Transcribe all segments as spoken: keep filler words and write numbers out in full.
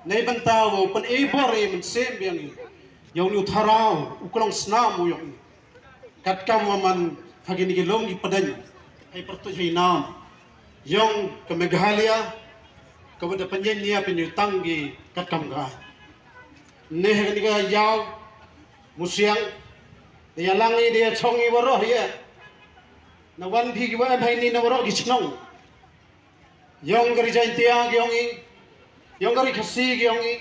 Neibynta wow pyneh bor ïa i mynsiem biang i, ïa u Tharaw u klong snam u ïong i. Katkam wa man ha kine ki lum ki pdeng, hei pyrtuid hei nam ïong ka Meghalaya, ka wa da pynïeng nia pynïeng tang ki katkam ka ai. Ne ha kine ka ïaw musiang, da ïalang i, da ïachong i waroh ïa. Na wan phi ki wa em hei ni na waroh ki chnong. Ïong ka ri Jaintia ki ïong i, ïong ka ri Khasi ki ïong i.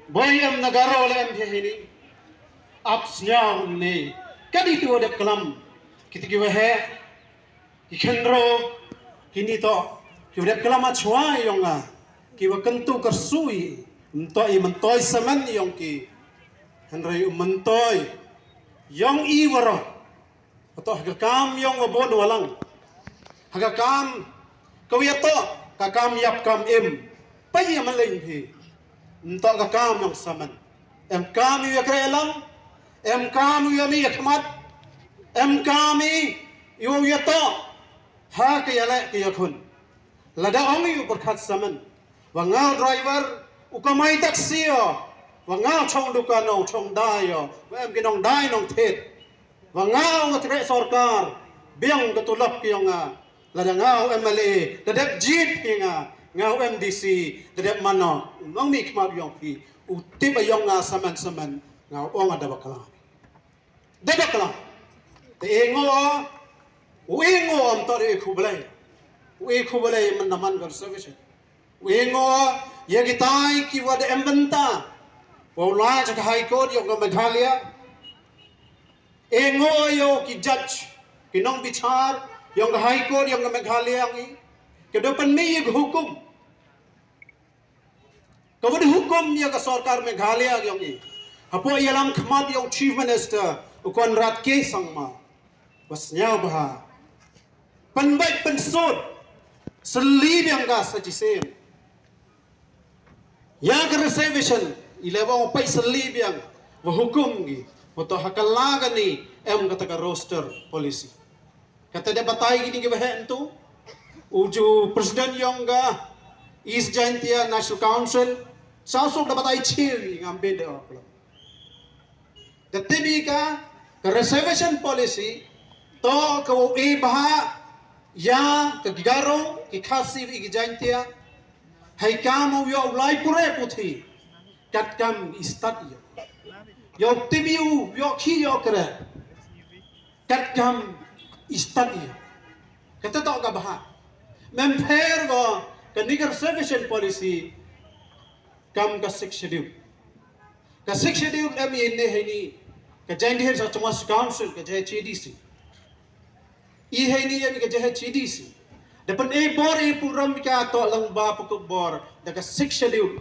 Boi em na Garo le em hi hi ni. Ap sñiaw ne. Ka di tu dep kalam. Kiti ki wa he. Ki khenro. Kini to. Ki wa dep kalam a chwa ïong a. Ki wa kentu kersui. Mtoi mtoi semen ïong ki. Henry mtoi. Ïong i waroh. Ka toh ha ka kam ïong wa bun wa lang. Ha ka kam ka wia toh ka kam ïap kam im. Pa ïa ma leng phi. Ntoh ka kam ïong saman. Em kam ïa kre lang. Em kam ïa mi ïa khmat. Em kam i ïa wia toh. Ha ka ïa leh ka ïa khun. Lada ong ïa u pyrkhat saman. Wa nga u driver, u kamai taxi ïa. Wa nga u chong dukan ïa, u chong dai ïa. Wa em ki nong dai nong thied. Wa nga u nga treh sorkar, biang ka tulop ki ïong nga. Lada nga u M L A, da dep jied ki nga. Nga u M D C, da dep mano. Nong mi khmat ïong phi. U tip ïong nga saman saman. Nga u ong da bakla. Da bakla. Te e ngo, u e ngo am tor e khublei. U e khublei man da man conservation. U e ngo, ïa kitai ki wa da em bynta. Wa u la cha ka High Court ïong ka Meghalaya. E ngo ïa ki judge, ki nong bichar, ïong ka High Court, ïong ka Meghalaya ngi. Ka da pynmih ïa ka hukum. Ka wa da hukum ïa ka sorkar Meghalaya ïong i. Hapoh ïalam khmat ïong Chief Minister, u Conrad K Sangma. Wa sñiaw bha. Pynbeit pynsut. Sylli biang ka sa chisem. Ïa ka reservation, i le wa u peit sylli biang, wa hukum ki, wa toh ha ka la kani, em kata ka roster policy. Kata da batai kini ki wa heh ntu, u ju president ïong ka East Jaintia National Council, sa suk da batai chiw i ngam beda. Da tip i ka, ka reservation policy, to ka wa u e bha, ïa, ka Garo, ki Khasi, ki Jaintia, hei kam u ïoh u lai pure puthi, katkam i stad ïa. Ïoh tip i u, ïoh khi ïoh kre, katkam i stad ïa. Kata to ka bha. Mem pher wa, ka ni ka reservation policy, kam ka Sixth Schedule. Ka Sixth Schedule em i ne hei ni, ka Jaintia Hills Autonomous Council, ka J H A D C. I hei ni em i ka J H A D C. Da pyneh bor i puram ka to lang ba pukuk bor, da ka Sixth Schedule.